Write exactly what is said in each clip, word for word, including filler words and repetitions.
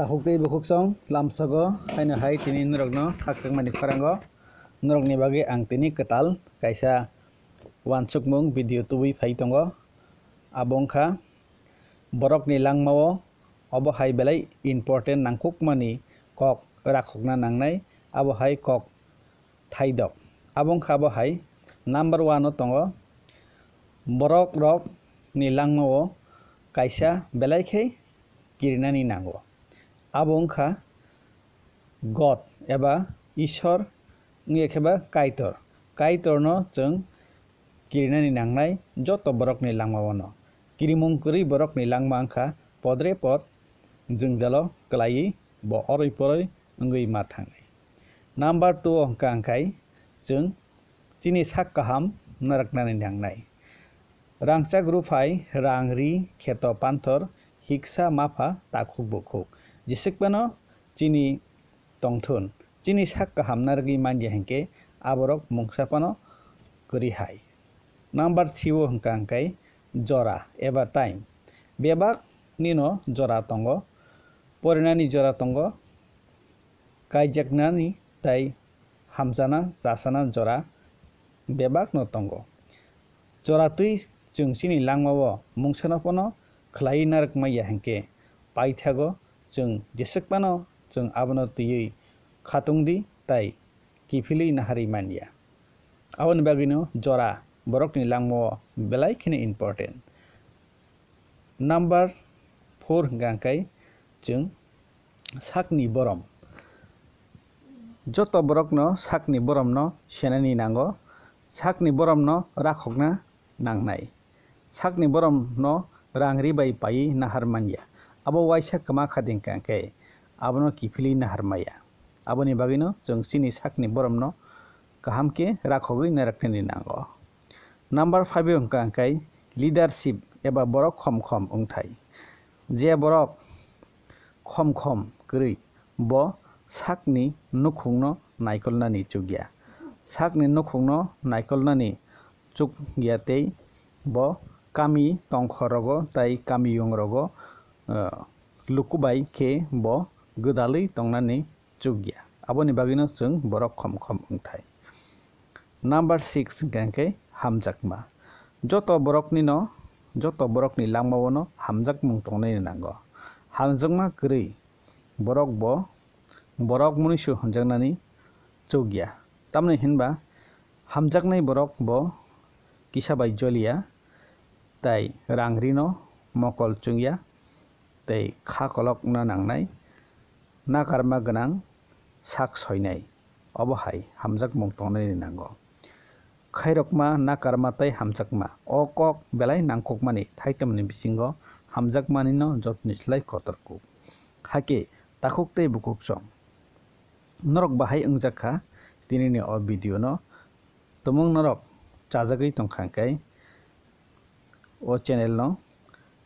Takhuk tei bukhuksong lamsogo haino hai tini norokno khakchangmani khorang o norokni bagwi ang tini kwtal kaisa uansukmung video tubui phai tongo. Abo wngkha borokni langmao obo hai belai important nangkukmani kok rakhokna nangnai, abo hai kok thaidok. Abo wngkha abo hai number one o tongo, borok rok ni langmao kaisa belai khe kirinani nango. Abo wngkha God eba Ishwar wngya khe ba Kaitor. Kaitor no chwng kirinani nangnai joto borokni langmao no. Kirimung kwrwi borokni langma wngkha podre pod jwngjalo kwlaiwi bo oroi poroi wngwi ma thangnai. Number two o hwnkha hwnkhe chwng chini sak kaham narwknani nangnai. Rangchak ruphai, rang ri, kheto panthor, hiksa mapha, takhuk bukhuk. Jeswk phano chini tongthun. Chini sak kaham narwgwi manya hinkhe aborok mungsa phano kwrwi hai. Number three o hwnkha hwnkhe jora eba time. Bebak nino jora tongo, porinani jora tongo, kaijaknani tei hamjana chasana jora bebakno tongo. Jora twi chwng chini langmao mungsano phano khlaiwi narwkma ya hinkhe paithago chwng jeswk phano chwng abono twiwi khatung di tei kiphilwi naharwi man ya. Aboni bagwino jora borokni langmao belai kheno important. Number four hwnkha hwnkhe chwng sakni borom. Joto borokno sakni boromno senani nango, sakni boromno rakhokna nangnai. Sakni boromno rang ri bai paiwi nahar manya. Abo waisa kwma kha dingkha khe abono kiphilwi nahar maya. Aboni bagwino chwng chini sakni boromno kaham khe rakhogwi narwknani nango. Number five o hwnkha hwnkhe leadership eba borok khom khom wngthai. Je borok khom khom kwrwi, bo sakni nukhungno naikolnani chukya. Sakni nukhungno naikolnani chukya tei bo kami tongkhorogo tei kamiyungrogo, eh, lukubai khe bo gwdalwi tongnani chukya. Aboni bagwino chwng borok khom khom wngthai. Number six hwnkha hwnkhe hamjakma. Joto boroknino, joto borokni langmao no hamjakmung tongnani nango. Hamjakma kwrwi borok bo borok mwnwisu hwnjaknani chukya. Tamni hinba hamjaknai borok bo kisa bai joliya, tei rang rino mokol chwngya, tei kha kolokna nangnai, nakarma gwnang sak soinai, obo hai hamjakmung tongnani nango. Khairokma, nakarma tei hamjakma, o kok belai nangkukmani thaitomni bisingo hamjakmanino jotoni slai kotor kuk. Hakhe takhuk tei bukhuk chwng. Norok bahai wngjak kha tinini o video no. Tumung norok chajagwi tongkha hwnkhe o channel no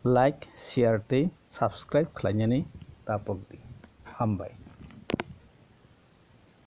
like, share tei subscribe khlainani tapok di. Hambai.